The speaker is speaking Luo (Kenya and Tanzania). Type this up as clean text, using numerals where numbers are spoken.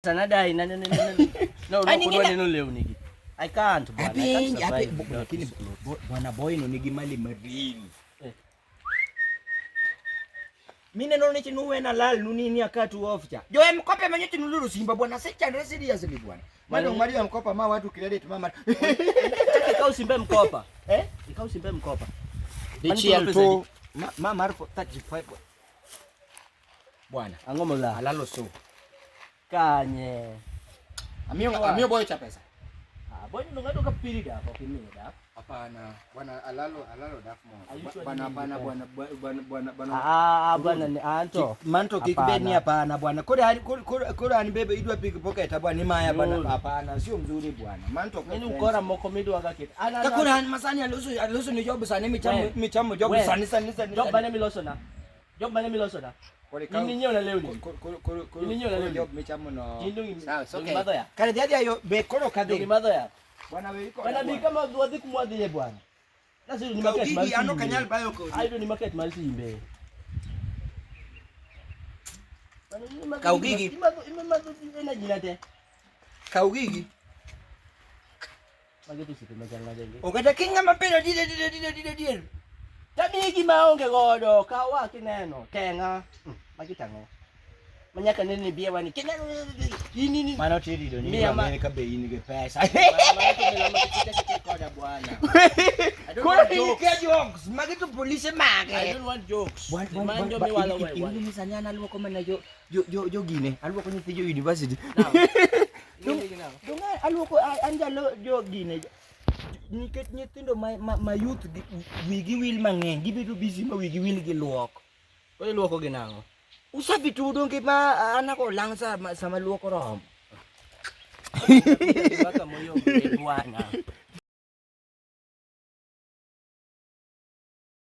Sana dai na na na no Ani no kudwa ngina- neno lewni gi. I can't bwana. I can't Apenji, survive without lakini this clothes. bwana boy no nigi mali maril. Eh. Mineno ni chinuwe na lal nunini akatu off cha. Jo mkopa manyo chinuluru simba bwana sechandre seriously bwana. Mano mali ya mkopa ma watu credit mama. Chaki ikaw simbe mkopa. Eh? Ikaw simbe mkopa. Dichiel to ma mar 35 bwana. Ang'o mola? Alalo so. Kanye. Amiyo amiyo boy cha pesa. Ah, boy ndo ng'ato ka piri da ko kimi da. Hapana, bwana alalo alalo daf mo. Are you sure Bwana ni bwana bwana bwana bwana bwana. Ah, ah bwana ni anto. Manto kik bed ni hapana bwana. Koro an koro koro an bebe idwa pickpocket bwana imaya bwana Yul. hapana sio mzuri bwana. Manto Nini ukora moko midwa ka kit. Ana Ka koro an masani aloso aloso ni job sani michamo We. michamo job We. sani sani sani. Job bane miloso na. Job bane miloso na. Koro ikaw- Ini nyiewo na lewni. Koro koro koro koro Ini nyiewo na koro lewni. job michamo no. Jindu Sawa, it's okay. Madho ya. Kare dhi adhi yo be koro kadhi. Dongi madho ya. Bwana we iko. Bwana bi kama wadhi kumwadhiye bwana. Nasi ni Kaw market mar gigi an ok simbe. anyal bayo kodi. Ayudo ni market mar simbe. Kaw gigi. Imadho imadho energy na te. Kaw gigi. Magi to osiepe machal nade gi. Okata kinga mapiyo dire dire dire dire dire. Tamiyi gima aonge godo, kawa kineno, teng'a. Magi tang'o? Manyaka nene ni biewa ni kineno in in. Mano tirido ni Miya ma- Amerika be in gi pesa. Mano to mila ma koda bwana. I don't Koro want in jokes. kia jokes, magi to polise mage. I don't want jokes. Man jo miwalo we bwana. Ni sani an aluoko mana jo jo jo jo gine, aluoko nyithi jo university. Now. Gine gi now. Donge aluoko an jalo jo gine nikech nyithindo ma, ma, ma youth gi, wigi wil mang'eny, gibedo busy ma wigi wil gi luok. Koro iluoko gi nang'o? Usafi tu donge ma an ako lang' sama, sama luoko romo. Mpaka moyo e bwana.